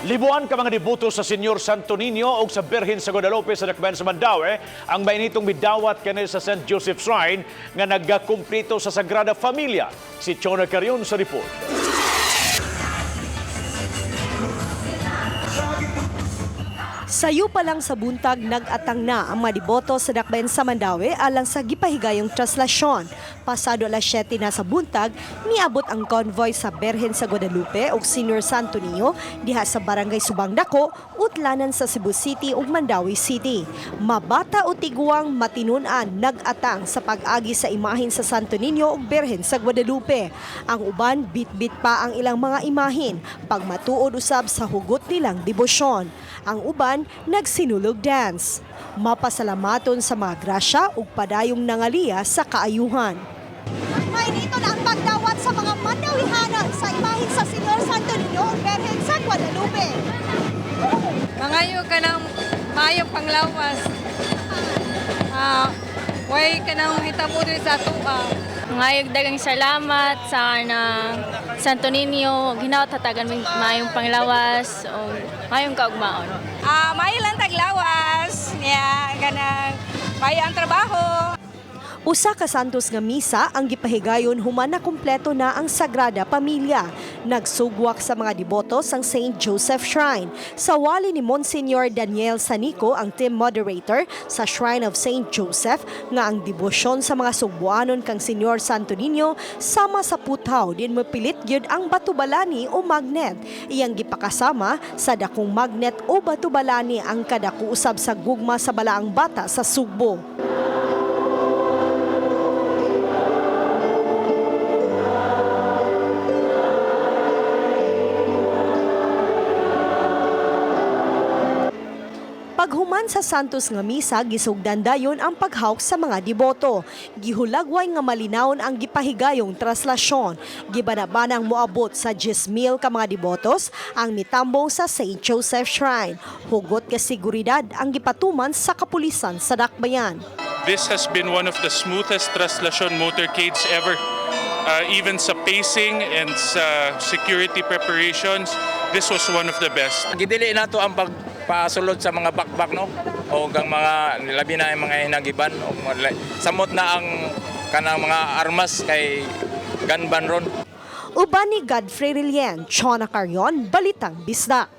Libuan ka mga deboto sa Senyor Santo Niño o sa Birhen sa Guadalupe sa Dakbayan sa Mandaue ang mainitong midawat kani sa St. Joseph Shrine nga nagakumplito sa Sagrada Familia. Si Chona Carion sa report. Sayo pa lang sa buntag, nag-atang na ang mga deboto sa Dakbayan sa Mandaue alang sa gipahigayong traslasyon. Pasado alas 7 na sa buntag, niabot ang convoy sa Berhen sa Guadalupe ug Senior Santo Niño diha sa Barangay Subang Dako, utlanan sa Cebu City ug Mandaue City. Mabata o tiguang, matinun-an nag-atang sa pag-agi sa imahen sa Santo Niño ug Berhen sa Guadalupe. Ang uban, bit-bit pa ang ilang mga imahen, pagmatuod usab sa hugot nilang debosyon. Ang uban, nagsinulog dance. Mapasalamaton sa mga grasya ug padayong nangaliya sa kaayuhan. May dito na ang pagdawat sa mga Mandawihanon sa imahen sa Senyor Santo Niño ug Berhen sa Guadalupe. Mangayo ka ng maayong panglawas. Way ka nang hitabo diri sa atoa. Ngayog dagang salamat sa nang Santo Niño, hinaot hatagan mig maayong panglawas o maayong kaugmaon. Maayo lang taglawas. Niya kanang maayo ang trabaho. Usa ka Santos nga misa ang gipahigayon human na kumpleto na ang Sagrada Pamilya. Nagsugwak sa mga deboto sang St. Joseph Shrine. Sa wali ni Monsignor Daniel Sanico, ang team moderator sa Shrine of St. Joseph, nga ang debosyon sa mga sugbuanon kang Senyor Santo Niño sama sa puthaw din mapilit gyud ang batubalani o magnet. Iyang gipakasama sa dakong magnet o batubalani ang kadako usab sa gugma sa balaang bata sa Sugbo. Paghuman sa Santos nga misa, gisugdan dayon ang paghawk sa mga deboto. Gihulagway nga malinawon ang gipahigayong traslasyon. Gibanabanang moabot sa 10,000 ka mga debotos ang mitambong sa St. Joseph Shrine. Hugot ka seguridad ang gipatuman sa kapulisan sa Dakbayan. This has been one of the smoothest translation motorcades ever. Even sa pacing and sa security preparations, this was one of the best. Gidili nato ang pagpasulod sa mga bakbak, no, o ang mga labi na ang mga hinagiban o samot na ang kanang mga armas kay gunban ron. Uban ni Godfrey Relien, Chona Carion, Balitang Bisdak.